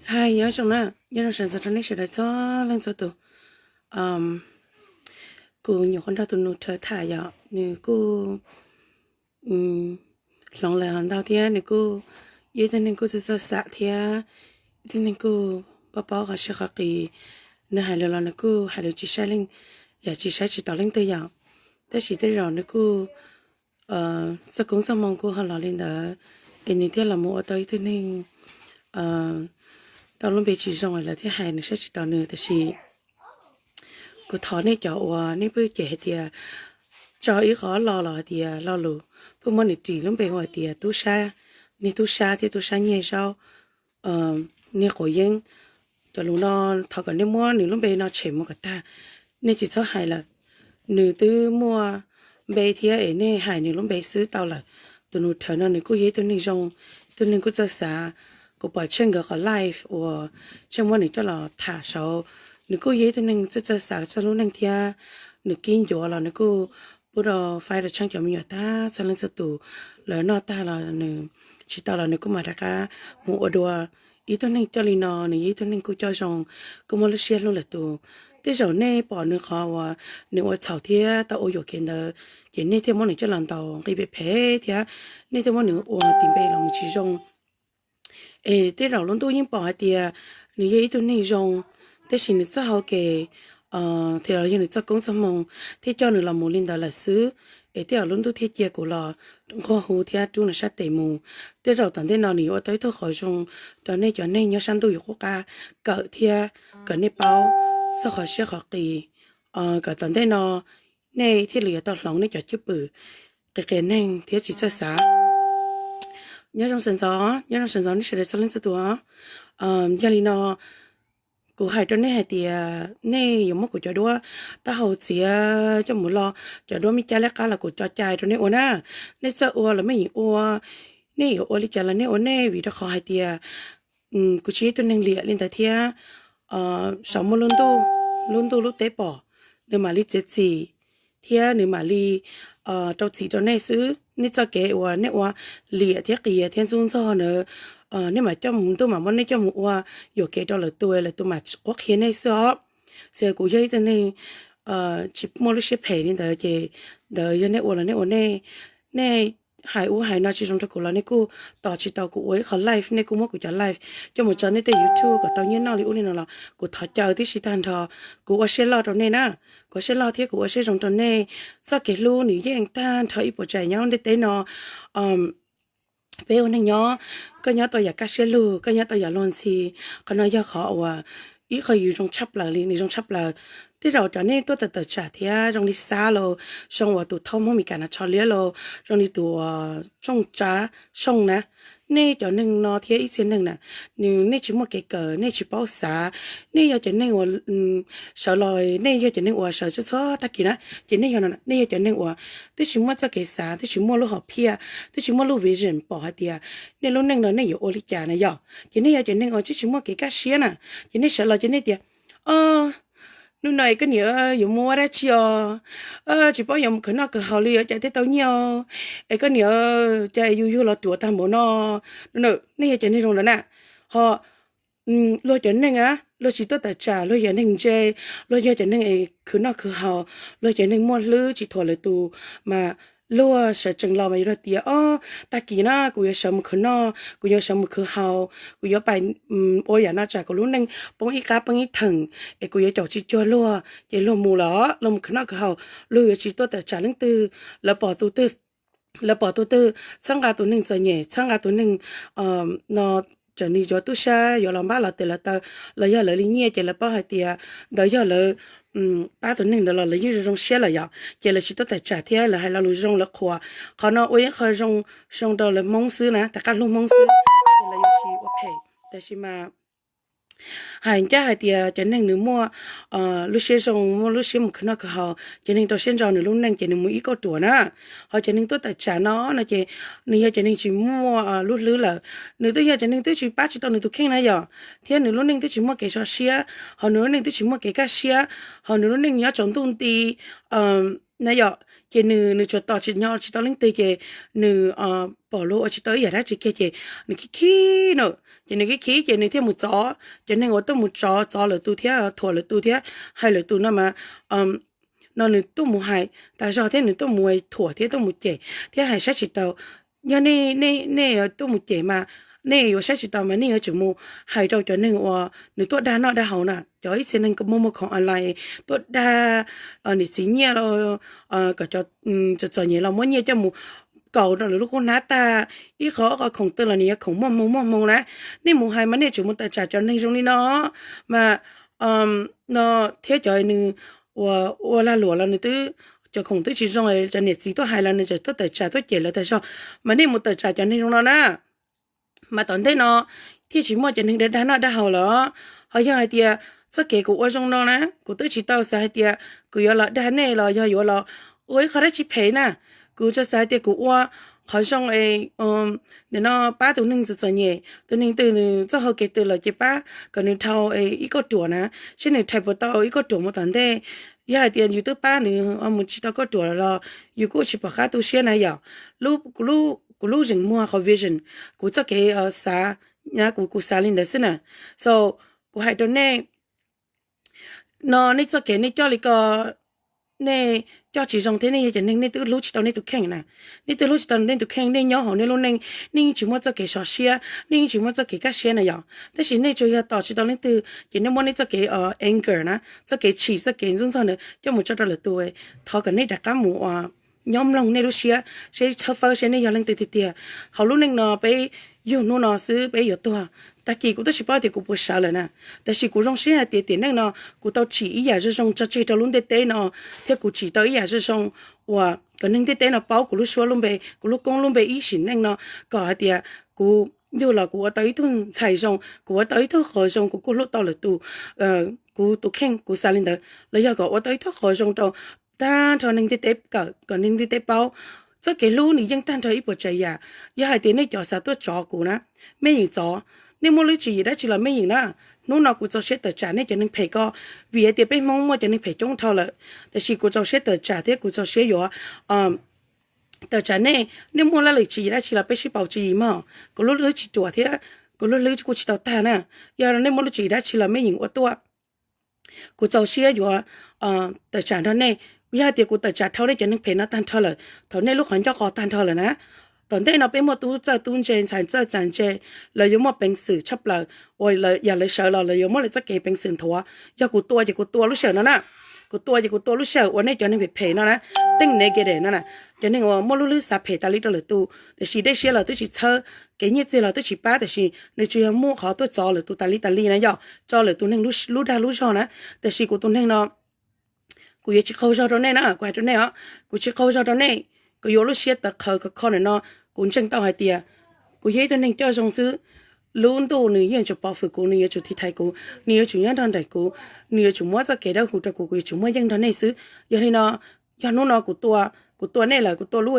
Hais nyob zoo na, nyob zoo sawv ntxov rau nej sawv daws txhua leej txhua tus. Kuv nyuam qhuav nrog tus nus rhawv tham yom, nws kuj hloov lawm ho ntau thiab nws kuj yog ib tug neeg kuj txawj txawj xav thiab ib tug neeg kuj paub paub qhov siab qhov qis. Nws hais lus los nws kuj hais lus tsis saib leej, yam tsis saib tsis taus leej twg yom. Tab sis tej zaum nws kuj txoj koob txoj hmoo kuj ho los li ntawd, es nws thiaj los mus ua tau ib tug neeg tau lub npe tsis zoo lawv thiaj hais nws saib tsis taus nws. Tab sis kuv thov nej cov uas nej pheej cem hais tias tso ib qho lo los hais tias lo lus, pheej muab nws ris lub npe hu hais tias tub sab, niag tub sab thiab tub sab nyiag zaub, niag quav yeeb. Cov lus no thov kom nej muab nws lub npe no tshem mus kom tag. Nej tsis txhob hais lawm, nws twb muaj npe thiab es nej hais nws lub npe xwb tau lawm. Tus nus rhawv no nws kuj yog ib tug neeg zoo, ib tug neeg kuj txawj xav. Kuv pom tsheej nkawd qhov live uas tsheej muab nws coj los tham saud, nws kuj yog ib tug neeg txawj txawj xav txog lub neej thiab. Nws kib ncuav los nws kuj pub rau faib rau tsheej cov me nyuam tag txhua leej txhua tus, lawv noj tag los nws tsis tau los nws kuj mam rov qab mus ua dua. Ib tug neeg coj li no nws yog ib tug neeg kuj coj zoo, kuj muaj lub siab hlub lwm tus. Tej zaum nej pom nws qhov uas nws ua txhaum thiab tau ua yuam kev ntawd, ces nej thiaj muab nws coj los ntaus nqi phem phem thiab nej thiaj muab nws ua tis npe los mus tsis zoo. Es tej zaum lub ntuj yeej pom hais tias nws yog ib tug neeg zoo, tab sis nws txoj hau kev thiab los yog nws txoj koob txoj hmoo thiaj coj nws los mus li ntawd lawm xwb. Es tej zaum lub ntuj thiaj cia kuv los nquag hu thiab rub nws sab tes mus. Tej zaum tom ntej no nws yuav ua tau ib tug qhov zoo rau nej cov neeg nyob sab ntuj yuav qub qab kawm thiab kom nej paub txog qhov siab qhov qis, kom tom ntej no nej thiaj li yuav tau hloov nej cov cwj pwm qias qias neeg thiab tsis txawj xav. Nyob zoo sawv ntxov, nyob zoo sawv ntxov nej sawv daws txhua leej txhua tus os. Yog li no, kuv hais rau nej hais tias nej yuav muab kuv cov duab taub hau txiav coj mus lo, cov duab me cab liab qab los kuv cov cai rau nej ua na. Nej txawj ua los mej yeem ua, nej yuav ua li cas los nej ua nej, vim rau qhov hais tias kuv tsis yog ib tug neeg liam li ntawd thiab. Saum muaj lub ntuj, lub ntuj lub teb pom, nws mam li txiav txim thiab nws mam li rau txim rau nej xwb. Nej txoj kev uas nej ua liam thiab qias thiab ntxub ntxog na, nej mam coj mus, ntuj mam muab nej coj mus ua yuam kev rau lwm tus, lwm tus mam quab qhia nej xwb os. Xwb kuv yog ib tug neeg tsis muaj lub siab phem li ntawd ces ntawd yog nej ua los nej ua nej, nej hais ub hais no tsis zoo rau kuv los nej kuj tos tsis tau kuv ua ib qho live, nej kuj muab kuv cov live coj mus tso nej tej YouTube kom tau nyiaj noj li ub li no los kuv thov caw tib si tag nrho. Kuv ua siab loj rau nej na, kuv ua siab loj thiab kuv ua siab zoo rau nej. Txoj kev hlub nws yeej tag nrho ib puas tsaig nyob ntiaj teb no. Peb ua neeg nyob, koj nyob tau yam kaj siab lug, koj nyob tau yam luag ntxhi, qhov no yog qhov uas ib qho yus zoo tshaj plaws li, nws zoo tshaj plaws. Tej zaum cov nej tuaj tawm tawm tsam thiab zoo li Xab los, zoo uas tus thauj Hmoob Meskas no tsho liab los, zoo li tus Tsooj Tsab Sooj na, nej cov neeg no thiab ib txhia neeg na, nws nej tsis muaj kev kawm, nej tsis paub xav, nej yog cov neeg uas sawv los, nej yog cov neeg uas sawv tsees txhua tag kis na, ces nej yog, nej yog cov neeg uas twb tsis muaj txoj kev xav, twb tsis muaj lub hom phiaj, twb tsis muaj lub vision pom hais tias nej lub neej no nej yuav ua li cas na yom. Ces nej yog cov neeg uas twb tsis muaj kev kaj siab na, ces nej sawv los ces nej tias, o, hnub no es koj niam yuav mus ua dab tsi os? Tsis paub yuav mus khwv noj khwv haus li yuav cas thiaj tau nyiaj os? Es koj niam, cas yus yug los ruam tag npaum no? Nej yog cov neeg zoo ntawd na. Ho luag cov neeg a, luag tsis tuaj tawm tsam, luag yog neeg ntse, luag yog cov neeg es khwv noj khwv haus, luag cov neeg muaj hlwb tsis thuam lwm tus, mas luag sawv tsees los mas yuav luag tias, o, tag kis na kuv yuav sawv mus khwv noj, kuv yuav sawv mus khwv haus, kuv yuav pais ua yam no tsam kuv lub neej poob ib qab poob ib theem, es kuv yuav caum tsis cuag luag. Ces luag mus los luag mus khwv noj khwv haus, luag yuav tsis tuaj tawm tsam leej twg. Lawv pom tus twg, lawv pom tus twg txhawb nqa tus neeg txom nyem, txhawb nqa tus neeg no, txawm nws yuav tub sab yuav los npab los tes los taw, los yog lawv li nyiaj ces lawv paub hais tias ntawd yog lawv pab tus neeg ntawd los lawv yeej zoo zoo siab lawm yom, ces lawv tsis tuaj tawm tsam thiab lawv hais lo lus zoo lawv qhuas. Qhov no ua ib qho zoo, zoo rau lawv Hmoob xwb na, rov qab hlub Hmoob xwb, ces lawv yuav tsis ua phem. Tab sis mas hais ncaj hais tias cov neeg nws muaj lub siab zoo, muaj lub siab mus khwv noj khwv haus, cov neeg rau siab ntso nws lub neej ces nws mus ib kauj ruam na. Ho cov neeg tuaj tawm tsam no no ces nws yog cov neeg tsis muaj lub hlwb lawm, nws twb yog cov neeg twb tsis pab tsis tau nws tus kheej na yom, thiab nws lub neej twb tsis muaj kev sov siab, ho nws lub neej twb tsis muaj kev kaj siab, ho nws lub neej nyob tsaus ntuj nti na yom, ces nws, nws tsuas tos tsis nyo tsis tau leej twg ces nws pom luag ua tsis tau ib yam dab tsi kiag ces nws khib khib na, ces nws khib khib ces nws thiaj mus txov cov neeg uas tuaj mus txov txov lwm tus thiab thuam lwm tus thiab hais lwm tus no mas no nws tuaj mus hais tas zog thiab nws tuaj mus thuam thiab tuaj mus cem thiab hais saib tsis taus. Yog nej tuaj mus cem mas nej yuav saib tsis taus mas nej yuav tsum mus hais rau cov neeg uas nws tuaj dag noj dag haus na, cov ib txhia neeg muaj muag khoom online tuaj dag niam txiv nyiaj los kom cov txom txom nyem los muab nyiaj coj mus kaus rau lawv lub qub hnab tag, ib qho ob qho khoom twg los nws yog khoom muaj hmoo muaj hmoo na. Nej mus hais mas nej yuav tsum mus tawm tsam cov neeg zoo li no mas no thiab cov nws ua lag luam los nws twb cov khoom twb tsis zoo, cov niam txiv tuaj hais los nws tseem tuaj tawm tsam tuaj cem lawv tas zog, mas nej mus tawm tsam cov neeg zoo no na. Mas tom ntej no thiaj tsis muaj cov neeg dag dag noj dag haus los. Ho yog hais tias txoj kev kuv ua zoo no na, kuv twb tsis tau xav hais tias kuv yuav los dag nej los yog yuav los ua ib qho dab tsi phem na. Kuv tsuas xav hais tias kuv ua qhov zoo es nim no pab tus neeg txom txom nyem, tus neeg twg nws txoj hau kev twg los ces pab kom nws dhau ib kauj ruam na, seb nws dhais puas tau ib kauj ruam mus tom ntej. Yog hais tias yus twb pab nws mus tsis tau kauj ruam los yus kuj tsis pom qab tu siab na yom. Kuv lub zeem muag qhov vision, kuv txoj kev xav, kuv kuv xav li ntawd xwb na. So kuv hais rau nej no, nej txoj kev nej coj li ko, nej coj tsis zoo thiab nej yog cov neeg nej twb hlub tsis tau nej tus kheej na. Nej twb hlub tsis tau nej tus kheej, nej nyob hauv nej lub neej nej yeej tsis muaj txoj kev sov siab, nej yeej tsis muaj txoj kev kaj siab na yom. Tab sis nej tsuas yog tos tsis tau leej twg ces nej muab nej txoj kev anger na, txoj kev chim, txoj kev ntxub ntxaug ntawd coj mus tso rau lwm tus. Thov kom nej rov qab mus ua nyob mloog nej lub siab seb txhawb fawb seb nej yog leej twg tiag tiag. Hauv lub neej no peb yug hnub no xwb peb yuav tuag. Tag kis kuv twb tsis paub tias kuv puas sawv lawm na, tab sis kuv zoo siab hais tias tiam neej no kuv tau tsim ib yam zoo zoo tso tseg rau lub ntiaj teb no, thiab kuv tsim tau ib yam zoo zoo uas kom neeg ntiaj teb no paub kuv lub suab lub npe, kuv lub koob lub npe ib sim neej no, kom hais tias kuv yug los kuv ua tau ib tug ntxhais zoo, kuv ua tau ib tug qauv zoo, kuv kuj hlub tau lwm tus, kuv tus kheej kuv xav li ntawd, los yog kom ua tau ib tug qauv zoo rau tag nrho neeg ntiaj teb kawm, kom neeg ntiaj teb paub. Txoj kev hlub nws yeej tag nrho ib puas tsav yam. Yog hais tias nej cov xav tuaj tsov kuv na, mej yeem tsov, nej muaj lub tswv yim dab tsi los mej yeem na. Hnub no kuv txaus siab tawm tsam nej cov neeg phem ko, vim hais tias peb Hmoob muaj cov neeg phem coob dhau lawm, tab sis kuv txaus siab tawm tsam thiab kuv txaus siab yuav tawm tsam nej. Nej muaj lub tswv yim dab tsi los peb sib pauv tswv yim mog, kuv lub hlwb tsis ruam thiab kuv lub hlwb kuj tsis tau tag na. Yog nej muaj lub tswv yim dab tsi los mej yeem ua tuaj, kuv txaus siab yuav tawm tsam nrog nej. Yog hais tias kuv tawm tsam dhau nej cov neeg phem no tag nrho lawm, thaum nej lub qhov ncauj qos tag nrho lawm na, tom ntej no peb muaj tub txawj tub ntse, ntxhais txawj ntxhais ntse, lawv yuav muaj peev xwm tshaj plaws uas yam lawv sawv los lawv yuav muab lawv txoj kev peev xwm nthuav. Yog kuv tua ces kuv tua lub sij hawm no na, kuv tua ces kuv tua lub sij hawm uas nej cov neeg phem phem no na, teej negative no na, cov neeg uas muaj lub hlwb xav phem tas li rau lwm tus, tiam sis dej siab los twb tsis txhawb, kev nyiaj txiag los twb tsis pab, tiam sis nws tsuas yog muaj qhov tuaj txov lwm tus tas li tas li na yom, tso lwm tus neeg lub dag lub zog na. Tiam sis kuv tus neeg no kuv yuav tsis qaug zog rau nej na, kuv hais rau nej os, kuv tsis qaug zog rau nej. Kuv yuav lub siab tawv qhawv khov kho ntawm no, kuv ntseeg tau hais tias kuv yog ib tug neeg coj zoo xwb. Lub ntuj nws yeej tsum pov hwm kuv, nws yuav tsum tiv thaiv kuv, nws yuav tsum nyob nrog nraim kuv, nws yuav tsum muab txoj kev dawb huv rau kuv, kuv yuav tsum muaj yeej nrog nej xwb. Yog li no, yog hnub no kuv tua, kuv tua nej lawm, kuv tua lub,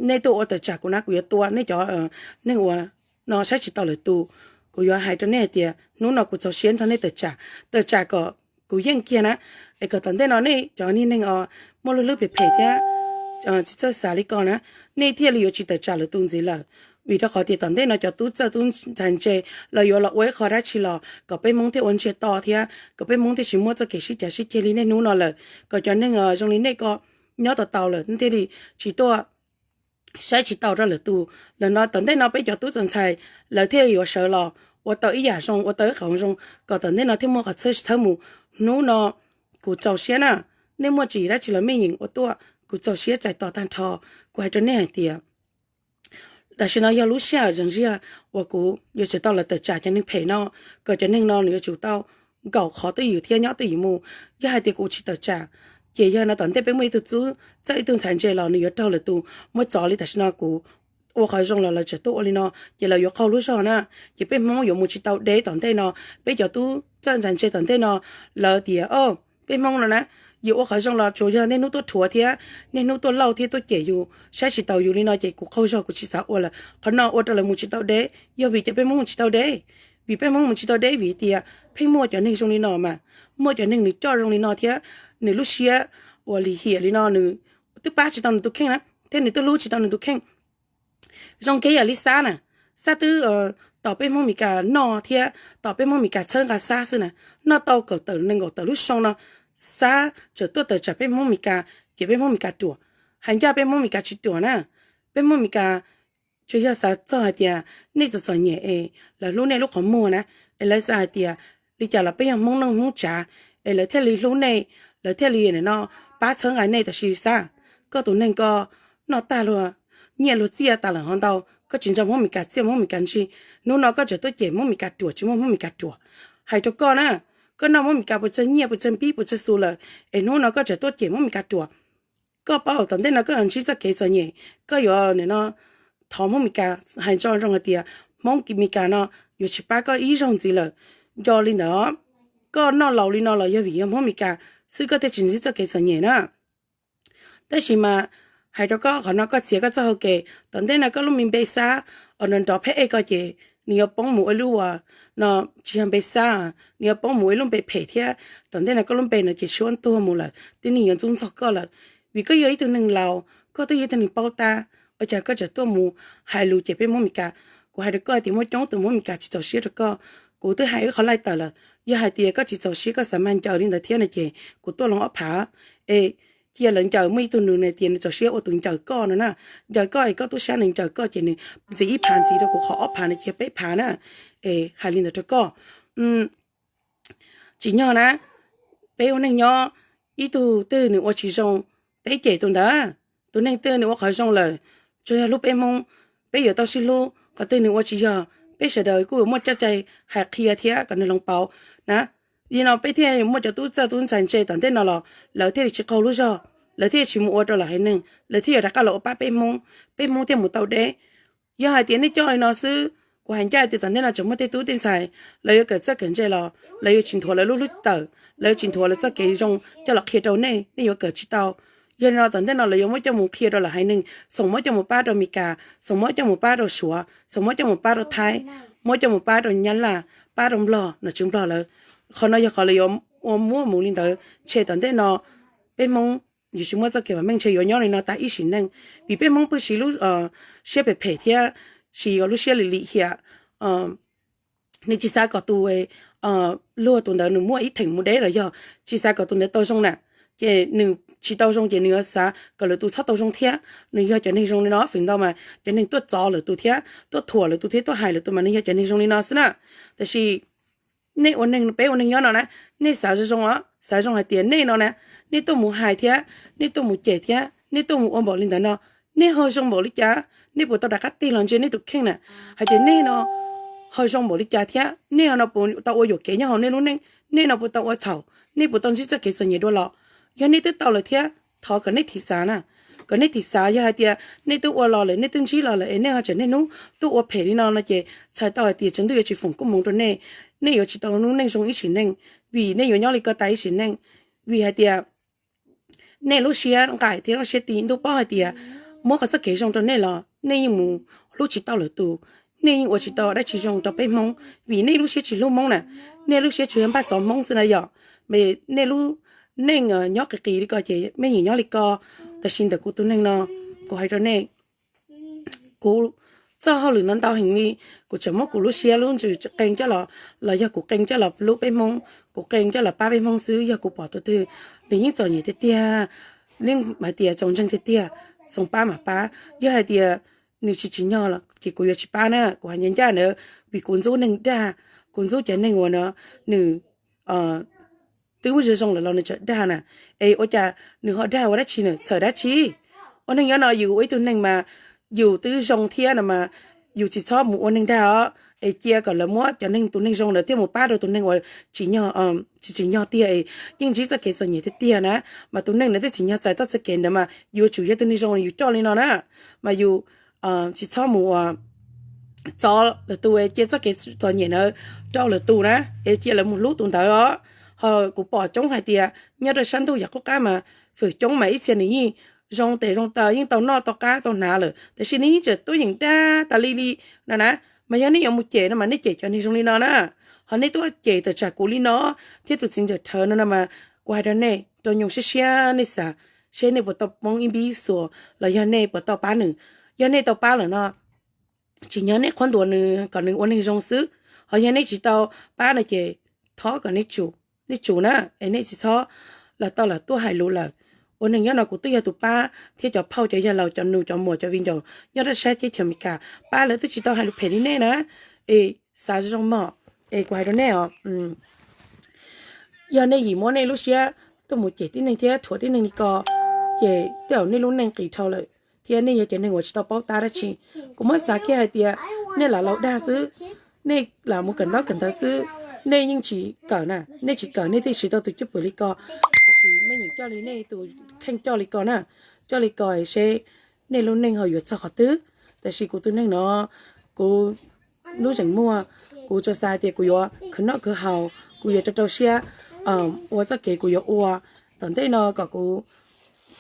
nej tuaj ua tawm tsam kuv na, kuv yuav tua nej cov neeg uas no saib tsis taus lwm tus. Kuv yuav hais rau nej hais tias hnub no kuv txaus siab nrog nej tawm tsam, tawm tsam kom kuv yeej kiag na, es kom tom ntej no nej cov niag neeg os muaj lub hlwb phem phem thiab tsis txawj xav li ko na, nej thiaj li yuav tsis tawm tsam lwm tus ntxiv lawm. Vim rau qhov tias tom ntej no cov tub txawj tub ntxhais ntse los yuav los ua ib qho dab tsi los kom peb Hmoob thiaj ua ntsiag to thiab kom peb Hmoob thiaj tsis muaj txoj kev sib cav sib ceg li niaj hnub no lawm, kom cov neeg zoo li nej ko nyob tau tau lawm thiaj li tsis tuaj saib tsis taus rau lwm tus. Lawm no tom ntej no peb cov tub txawj ntxhais lawv thiaj yuav sawv los ua tau ib yam zoo, ua tau ib qho zoo, kom tom ntej no thiaj muaj qhov txhawb txhawb mus. Hnub no kuv txaus siab na, nej muaj tswv yim dab tsi los mej yeem ua tuaj, kuv txaus siab txais tos tag nrho. Kuv hais rau nej hais tias tam sim no yog lub sij hawm zoo ziag uas kuv yuav tsum tau los tawm tsam cov neeg phem no, kom cov neeg no nws yuav tsum tau nkaum qhov twj ywm thiab nyob twj ywm mus. Yog hais tias kuv tsis tawm tsam, ces yog no tom ntej peb muaj ib tug tub txawj ib tug ntxhais ntse los nws yuav raug lwm tus muab txov li tam sim no kuv ua qhov zoo los lawv tseem tuaj ua li no, ces lawv yuav qaug lub zog na. Ces peb Hmoob yuav mus tsis tau deb tom ntej no. Peb cov tub txawj ntxhais ntse tom ntej no, lawv tias o, peb Hmoob no na, yuav ua qhov zoo los tsuas yog niaj hnub tuaj rhuav thiab niaj hnub tuaj lauj thiab tuaj cem yus, saib tsis taus yus li no ces kuv qaug zog kuv tsis xav ua lawm. Qhov no ua rau lawv mus tsis tau deb, yog vim cas peb Hmoob mus tsis tau deb? Vim peb Hmoob mus tsis tau deb vim tias pheej muaj cov neeg zoo li no mas, muaj cov neeg nws coj zoo li no thiab nws lub siab uas lim hiam li no, nws twb pab tsis tau nws tus kheej na, thiab nws twb hlub tsis tau nws tus kheej. Zoo kev yam li Xab na, Xab twb tos peb Hmoob Mes Kas noj thiab tos peb Hmoob Mes Kas txhawb nqa Xab xwb na. Noj tau kaum tawm nees nkaum tawm lub xyoo no, Xab tseem tuaj tawm tsam peb Hmoob Mes Kas, ces peb Hmoob Mes Kas ruam. Hais ncaj peb Hmoob Mes Kas tsis ruam na, peb Hmoob Mes Kas tsuas yog xav txog hais tias nej txom txom nyem es lawv hlub nej lub qhov muag na, es lawv xav hais tias li cas los peb yog Hmoob neej Hmoob tsav, es lawv thiaj li hlub nej, lawv thiaj li no pab txhawb nqa nej. Tab sis Xab, koj tus neeg ko noj tag luag nyiaj luag txiaj tas lawm hov ntau, koj tsis nco Hmoob Mes Kas txiaj Hmoob Mes Kas ntsig. Hnub no koj tseem tuaj cem Hmoob Mes Kas ruam tsis muaj Hmoob Mes Kas ruam. Hais rau koj na, koj noj Hmoob Mes Kas puas txog nyiaj puas txog npib puas txog xu lawm, es hnub no koj tseem tuaj cem Hmoob Mes Kas ruam. Koj paub tom ntej no koj yuav ntsib txoj kev txom nyem, koj yuav no thov Hmoob Mes Kas hais nco zoo hais tias Hmoob Mes Kas no yuav tsis pab koj ib zaug ntxiv lawm. Nco li ntawd, koj noj laus li no los yog vim yog Hmoob Mes Kas xwb koj thiaj tsis ntsib txoj kev txom nyem na. Tab sis mas hais rau koj qhov no koj txiav koj txoj hau kev, tom ntej no koj lub me npe Xab, nrov nrov pheb ej ko ces nws yuav poob mus ua lub uas no tsis yog npe Xab, nws yuav poob mus ua lub npe phem thiab. Tom ntej no koj lub npe no ces tshuav tuag mus lawm, tib neeg yuav ntxub ntxog koj lawm. Vim koj yog ib tug neeg laus, koj twb yog ib tug neeg paub tab, ua cas koj tseem tuaj mus hais lus cem peb Hmoob Mes Kas? Kuv hais rau koj tias muaj coob tus Hmoob Mes Kas tsis txaus siab rau koj. Kuv twb hais wb qhov laij tawm lawm, yog hais tias koj tsis txaus siab koj xav mag ncaws li ntawd thiab no ces kuv tuaj loo ob phav. Es cia lawv ncaws, muaj ib tug nws tias nws txaus siab ua tus ncaws koj no na, ncaws koj es koj tub sab nws ncaws koj ces nws ntxiv ib phav ntxiv rau kuv qhov ob phav no ces peb phav na. Es hais li ntawd rau koj, tsim nyog na, peb ua neej nyob, ib tug twg nws ua tsis zoo, peb cem tus ntawd. Tus neeg twg nws ua qhov zoo lawm, tsuas yog hlub peb Hmoob, peb yuav tau sib hlub. Qhov twg nws ua tsis yog, peb sawv daws kuj yuav muaj caj cai hais qhia thiab kom nws hloov pauv na. Li no peb thiaj muaj cov tub txawj tub ntxhais ntse tom ntej no los lawv thiaj li tsis qaug lub zog, lawv thiaj li tsis mus ua rau lawv haiv neeg, lawv thiaj yuav rov qab los ua pab peb Hmoob, peb Hmoob thiaj mus tau deb. Yog hais tias nej coj li no xwb, kuv hais ncaj tias tom ntej no tseem muaj tej tub tej ntxhais, lawv yuav kawm txawj kawm ntse los lawv yuav tsis nthuav lawv lub hlwb tawm, lawv yuav tsis nthuav lawv txoj kev zoo coj los qhia rau nej, nej yuav kawm tsis tau. Yog li no tom ntej no lawv yuav muab coj mus qhia rau lawv haiv neeg, xoom muab coj mus pab rau Mes Kas, xoom muab coj mus pab rau Suav, xoom muab coj mus pab rau Thaib, muab coj mus pab rau Nyab Laj, pab rau Nplog, nom tswv Nplog lawm. Qhov no yog qhov lawv yuav ua muab mus li ntawd, ntshe tom ntej no peb Hmoob yuav tsis muaj txoj kev vam meej, ntshe yuav nyob li no tas ib sim neej. Vim peb Hmoob pw siv lub siab phem phem thiab siv lub siab lim lim hiam, nws tsis xav kom tus luag tus ntawd nws muaj ib theem mus deb los yog tsis xav kom tus ntawd tau zoo na. Ces nws tsis tau zoo ces nws yuav xav kom lwm tus txhob tau zoo thiab. Nws yog cov neeg zoo li no feem ntau mas cov neeg tuaj txov lwm tus thiab tuaj thuam lwm tus thiab tuaj hais lwm tus mas nws yog cov neeg zoo li no xwb na. Tab sis nej ua neeg, peb ua neeg nyob no na, nej xav zoo zoo os, xav zoo hais tias nej no na, nej tuaj mus hais thiab, nej tuaj mus cem thiab, nej tuaj mus ua npaum li ntawd no, nej ho zoo npaum li cas? Nej puas tau rov qab tig los ntsia nej tus kheej na, hais tias nej no ho zoo npaum li cas thiab nej ho no puas tau ua yuam kev nyob hauv nej lub neej? Nej no puas tau ua txhaum? Nej puas tau ntsib txoj kev txom nyem dua los? Yog nej twb tau lawm thiab, thov kom nej thim xav na, kom nej thim xav. Yog hais tias nej twb ua los lawm, nej twb ntsib los lawm es nej ho tseem niaj hnub tuaj ua phem li no no ces txhais tau hais tias tswv ntuj yuav tsis foom koob hmoov rau nej, nej yuav tsis tau lub neej zoo ib sim neej, vim nej yuav nyob li ko tas ib sim neej. Vim hais tias nej lub siab nqaim thiab lub siab ti ntuj paub hais tias muab qhov txoj kev zoo rau nej los nej yeej mus hlub tsis tau lwm tus, nej yeej ua tsis tau dab tsi zoo rau peb Hmoob, vim nej lub siab tsis hlub Hmoob na. Nej lub siab tsuas yog npaj txov Hmoob xwb na yom. Nej lub neej nyob qis qis li ko ces mej nyiam nyob li ko. Tab sis ntawm kuv tus neeg no, kuv hais rau nej, kuv txoj hauj lwm no ntau heev li, kuv tseem muab kuv lub siab lub ntsws qee coj los, los yog kuv qee coj los hlub peb Hmoob, kuv qee coj los pab peb Hmoob xwb. Yog kuv pom tus twg nws yeej txom nyem tiag tiag, yeej hais tias txaus ntseeg tiag tiag, xoo pab mam pab. Yog hais tias nws tsis tsim nyog ces kuv yuav tsis pab na. Kuv hais ncaj ncaj ntawd vim kuv ntxub neeg dag, kuv ntxub cov neeg uas no nws twb zoo zoo lawm los nws tseem dag na, es ua cas nws ho dag ua dab tsi na, txhawm dab tsi? Ua neeg nyob no yus ua ib tug neeg mas yus twb zoo thiab no mas yus tsis txhob mus ua neeg dag os, es cia kom lawv muab cov neeg tus neeg zoo lawv thiaj mus pab rau tus neeg uas tsis tsim nyog tiag es yeej ntsib txoj kev txom nyem tiag tiag na. Mas tus neeg ntawd thiaj tsim nyog txais txoj kev ntawd mas yus yuav tsum yog tus neeg zoo yus coj li no na, mas yus tsis txhob mus ua txov lwm tus es cia txoj kev txom nyem ntawd rau lwm tus na, es cia lawv mus hlub tus ntawd os. Ho kuv pom coob hais tias nyob rau sab ntuj yam qub qab mas fwm coob mas ib txhia nws yeej zoo tes zoo taw yeej tau noj tau qab tau hnav lawm, tab sis nws yeej tseem tuaj yeem dag tas li li no na. Mas yog nej yuav mus cem no mas nej cem cov neeg zoo li no na, ho nej tuaj cem tawm tsam kuv li no thiab tus txiv ntxawm Rhawv no no mas kuv hais rau nej rau nyoog siab siab nej xav seb nej puas tau poob ib npib xuas los yog nej puas tau pab nws. Yog nej tau pab lawm no tsim nyog nej qhuab ntuas nws kom nws ua neeg zoo xwb. Ho yog nej tsis tau pab no ces thov kom nej tsum na, es nej tsis txhob los tau los tuaj hais lus lawm. Ua neeg nyob no kuv twb yog tus pab thiab cov phauj cov yawg laus cov nus cov muam cov viv ncaus nyob rau sab teb chaws Amelikas pab lawv twb tsis tau hais lus phem li nej na. Es xav zoo mog, es kuv hais rau nej os, yog nej yim muab nej lub siab tuaj mus cem tib neeg thiab rhuav tib neeg li ko, ces tej zaum nej lub neej qis dhau lawm thiab nej yog cov neeg uas tsis tau paub tab dab tsi. Kuv muab xav kiag hais tias nej lam laus dag xwb, nej lam mus kawm ntaub kawm ntawv xwb, nej yeej tsis kawm na, nej tsis kawm nej thiaj siv tau tus cwj pwm li ko. Tiam sis nej yeej coj li nej tus kheej coj li ko na, coj li ko seb nej lub neej ho yuav txog qhov twg. Tiam sis kuv tus neeg no, kuv lub zeem muag, kuv tsuas xav tias kuv yuav khwv noj khwv haus, kuv yuav rau rau siab ua txoj kev kuv yuav ua tom ntej no kom kuv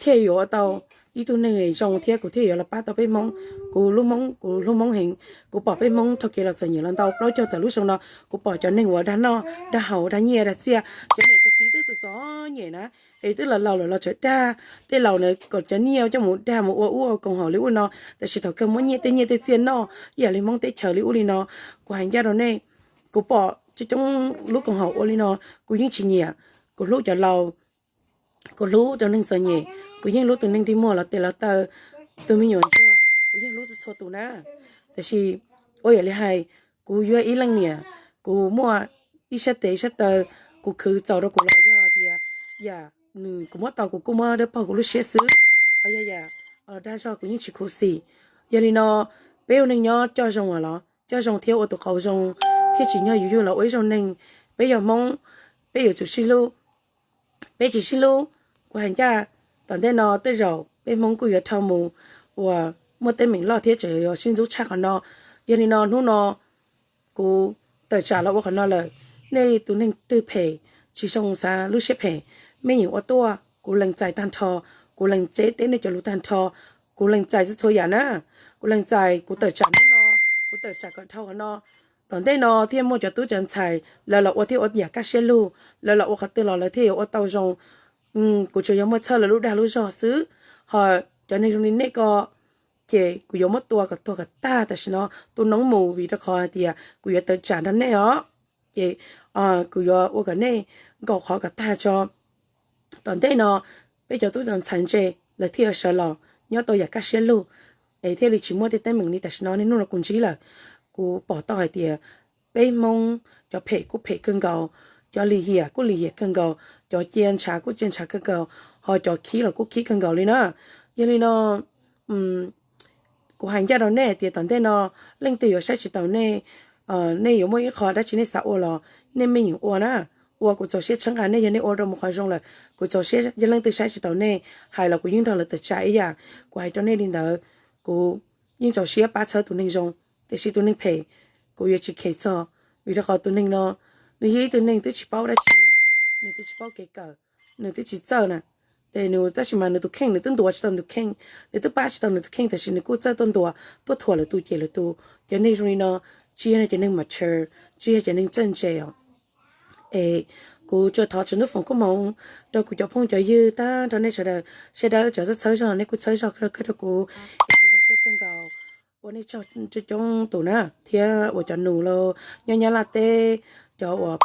thiaj yuav ua tau ib tug neeg zoo thiab kuv thiaj yuav los pab tau peb Hmoob. Kuv lub Hmoob, kuv hlub Hmoob heev. Kuv pom peb Hmoob raug kev los txom nyem los ntau plaub caug tawm lub xyoo no, kuv pom cov neeg uas dag noj dag haus dag nyiaj dag txiaj, cov niam cov txiv twb txom txom nyem na, es twb los laus lawm los tseem dag. Tej laus na kom cov nyiaj coj mus dag mus ua ub ua koom haum li ub no, tiam sis thaum kawg muab nyiaj tej nyiaj tej txiaj noj ib yam li Hmoob teb chaws li ub li no. Kuv hais ncaj rau nej, kuv pom coob coob lub koom haum ua li no, kuv yeej tsis nyiam. Kuv hlub cov laus, kuv hlub cov neeg txom nyem, kuv yeej hlub tus neeg dig muag los tes los taw, tus me nyuam ntsuag, kuv yeej hlub txhua txhua tus na. Tiam sis ua yam li hais, kuv yog ib leej niam, kuv muaj ib sab tes ib sab taw, kuv khwv txaus rau kuv los yog tias yam nws kuv muab tau kuv kuj muab dawb paug kuv lub siab xwb. Ho yog yam dag zog kuv yeej tsis khuv xim. Yog li no, peb ua neeg nyob coj zoo los coj zoo thiab ua tus qauv zoo, thiaj tsim nyog yus yug los ua ib zaug neeg. Peb yog Hmoob, peb yuav tsum sib hlub. Peb tsis sib hlub, kuv hais ncaj, tom ntej no tej zaum peb Hmoob kuj yuav dhau mus uas muaj teeb meem loj thiab tseem yuav sib ntxub tshaj qhov no. Yog li no hnub no kuv tawm tsam los ua qhov no lawm. Nej tus neeg twg phem, tsis zoo xav lub siab phem, mej yeem ua tuaj, kuv lees txais tag nrho, kuv lees teb teb nej cov lus tag nrho, kuv lees txais txhua txhua yam na. Kuv lees txais, kuv tawm tsam hnub no, kuv tawm tsam kom dhau qhov no. Tom ntej no thiaj muaj cov tub cov ntxhais lawv los ua thiab ua yam kaj siab lug, lawv los ua qhov twg los lawv thiaj yuav ua tau zoo. Kuv tsuas yog muaj txhawb lawv lub dag lub zog xwb. Ho cov neeg zoo li nej ko, ces kuv yuav muab tua kom tuag kom tag tam sim no, tu noob mus, vim rau qhov hais tias kuv yuav tawm tsam nrog nej os. Ces kuv yuav ua kom nej nkaum qhov kom tag tso. Tom ntej no peb cov tub cov ntxhais ntse lawv thiaj yuav sawv los nyob tau yam kaj siab lug, es thiaj li tsis muaj tej teeb meem li tam sim no. Niaj hnub no kuv ntsib lawm, kuv pom tau hais tias peb Hmoob cov phem kuj phem kawg nkaus, cov lim hiam kuj lim hiam kawg nkaus, cov cia ntshav kuj cia ntshav kawg nkaus, ho cov khib los kuj khib kawg nkaus li na. Yog li no kuv hais ncaj rau nej tias tom ntej no leej twg yuav saib tsis taus nej, nej yuav muaj ib qho dab tsi nej xav ua los nej mej yeem ua na. Ua kuv txaus siab txhawb nqa nej, yog nej ua rau mus qhov zoo lawm kuv txaus siab. Yog leej twg saib tsis taus nej, hais los kuv yeej nrog lawv tawm tsam ib yam. Kuv hais rau nej li ntawd, kuv yeej txaus siab pab txhawb tus neeg zoo, tiam sis tus neeg phem kuv yuav tsis khem txog, vim rau qhov tus neeg no nws yog ib tug neeg twb tsis paub dab tsi, nws twb tsis paub kev kawm, nws twb tsis txawj na. Ces nws tab sis mas nws tus kheej nws twb ntuas tsis tau nws tus kheej, nws twb pab tsis tau nws tus kheej, tiam sis nws kuj txawj tuaj ntuas tuaj thuam lwm tus cem lwm tus. Cov neeg zoo li no tsis yog cov neeg mature, tsis yog cov neeg txawj ntse os. Es kuv tsuas thov Tswv Ntuj foom koob hmoov rau kuv cov phooj cov ywg tag nrho nej sawv daws, sawv daws cov txawj txhawb zog nej kuj txhawb zog kawg rau kuv, es kuv zoo siab kawg nkaus ua nej tsaug coob tus na, thiab uas cov nus los nyob Nyab Laj teb, cov uas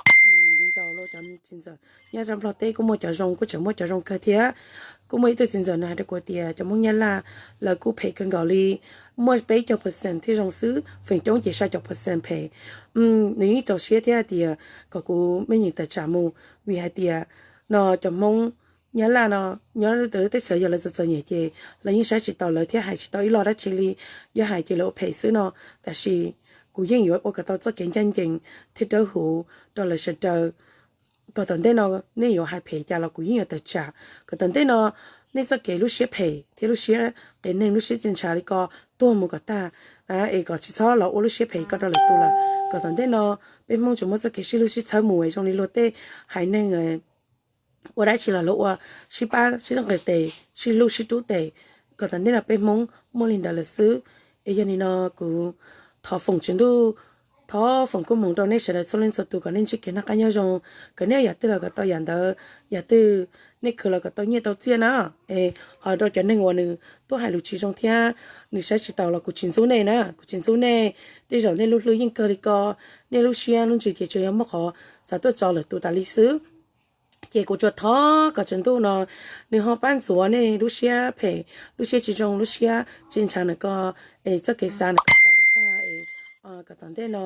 viv ncaus los cov txiv ntxawm nyob rau Nplog teb kuj muaj cov zoo, kuj tseem muaj cov zoo kawg thiab. Kuj muaj ib tug txiv ntxawm nws hais rau kuv tias cov Hmoob Nyab Laj lawv kuj phem kawg nkaus li, muaj peb caug percent thiaj zoo xwb, feem coob ces xya caum percent phem. Nws yeej txaus siab thiab hais tias kom kuv mej yeem tawm tsam mus, vim hais tias no cov Hmoob Nyab Laj no nyob lub teb chaws yog lawv txom txom nyem ces lawv yeej saib tsis taus lawv thiab hais tsis tau ib lo dab tsi li, yog hais ces lawv ua phem xwb no. Tab sis kuv yeej yuav ua kom tau txoj kev ncaj ncees thiab dawb huv rau lawv sawv daws. Kom tom ntej no nej yuav hais phem cas los kuv yeej yuav tawm tsam. Kom tom ntej no nej txoj kev lub siab phem thiab lub siab qias neeg lub siab txia ntshav li ko tuag mus kom tag, es kom tsis txhob los ua lub siab phem ko rau lwm tus lawm. Kom tom ntej no peb Hmoob tsuas muaj txoj kev sib hlub sib txhawb mus zoo li luag tej haiv neeg ua dab tsi los luag ua sib pab sib nqis tes sib hlub sib rub tes. Kom tom ntej no peb Hmoob muaj li ntawd lawm xwb. Es yog li no kuv thov foom Tswv Ntuj thov foom koob hmoov rau nej sawv daws txhua leej txhua tus kom nej ntsib kev noj qab nyob zoo, kom nej yam twg los kom tau yam ntawd, yam twg nej khwv los kom tau nyiaj tau txiaj na. Es ho rau cov neeg uas nws tuaj hais lus tsis zoo thiab nws saib tsis taus los kuv tsis ntxub nej na, kuv tsis ntxub nej. Tej zaum nej lub hlwb yeej kawg li ko, nej lub siab lub ntsws ces tsuas yog muaj qhov xav tuaj tso lwm tus tas li xwb. Ces kuv tsuas thov kom tswv ntuj no nws ho pab ntxuav nej lub siab phem, lub siab tsis zoo, lub siab tsis ntshaw ntawm ko, es txoj kev xav ntawm ko tawm kom tag es kom tom ntej no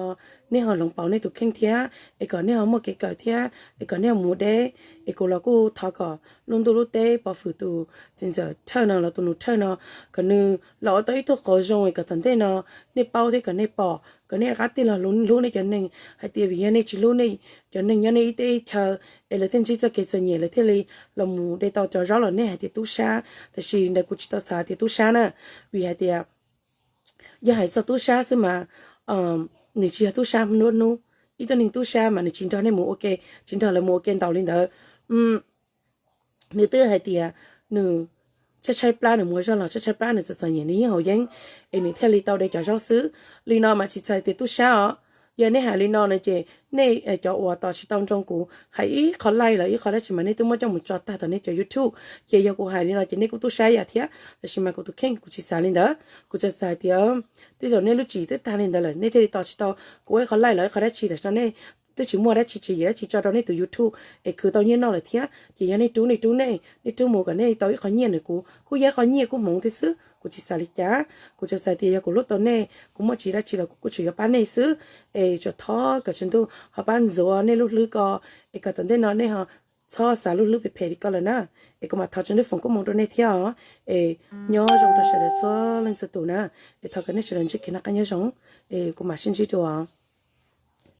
nej ho hloov pauv nej tus kheej thiab es kom nej ho muaj kev kawm thiab es kom nej ho mus deb. Es kuv los kuj thov kom lub ntuj lub teb pov hwm tus txiv ntxawm Thawj no los tus nus Thawj no, kom nws los ua tau ib tug qauv zoo es kom tom ntej no nej paub thiab kom nej pom, kom nej rov qab tig los hlub nej cov neeg, hais tias vim yog nej tsis hlub nej cov neeg nyob nej ib teb ib chaw es lawv thiaj ntsib txoj kev txom nyem, lawv thiaj li los mus de tau cov zaub los nej hais tias tub sab. Tab sis ntawd kuv tsis tau xav tias tub sab na, vim hais tias yog hais txog tub sab xwb mas nws tsis yog tub sab nruab hnub. Ib tug neeg tub sab mas nws tsis nrog nej mus ua ke, tsis nrog lawv mus ua ke ntaus li ntawd. Nws twb hais tias nws tshaib tshaib plab, nws mus ua zog los tshaib tshaib plab, nws txom txom nyem, nws yeej haus yeeb es nws thiaj li tau de cov zaub xwb. Li no mas tsis txhais tias tub sab os. Yog nej hais li no no ces nej cov uas tos tsis tau nroo kuv hais ib qho like los ib qho dab tsi mas nej twb muab coj mus tso tag tom nej cov YouTube. Ces yog kuv hais li no ces nej kuj tub sab ib yam thiab, tab sis mas kuv tus kheej kuv tsis xav li ntawd. Kuv tsuas xav tias tej zaum nej lub tswv yim twb tag li ntawd lawm, nej thiaj li tos tsis tau kuv ua ib qho like los ib qho dab tsi, tam sim no nej twb tsis muaj dab tsi tswv yim dab tsi tso rau nej tus YouTube es khwv tau nyiaj noj lawm thiab. Ces yog nej rub nej rub nej, nej rub mus kom nej tau ib qho nyiaj ntawm kuv, kuj yog ib qho nyiaj koob hmoov thiab xwb, kuv tsis xav li cas. Kuv tsuas xav tias yog kuv hlub tau nej, kuv muaj tswv yim dab tsi los kuv kuj tsuas yuav pab nej xwb. Es tsuas thov kom tswv ntuj ho pab ntxuav nej lub hlwb ko es kom tom ntej no nej ho txhob xav lub hlwb phem phem li ko lawm na. Es kuv mam thov tswv ntuj foom koob hmoov rau nej thiab os. Es nyob zoo rau sawv daws txhua leej txhua tus na. Es thov kom nej sawv daws ntsib kev noj qab nyob zoo. Es kuv mam sib ntsib dua.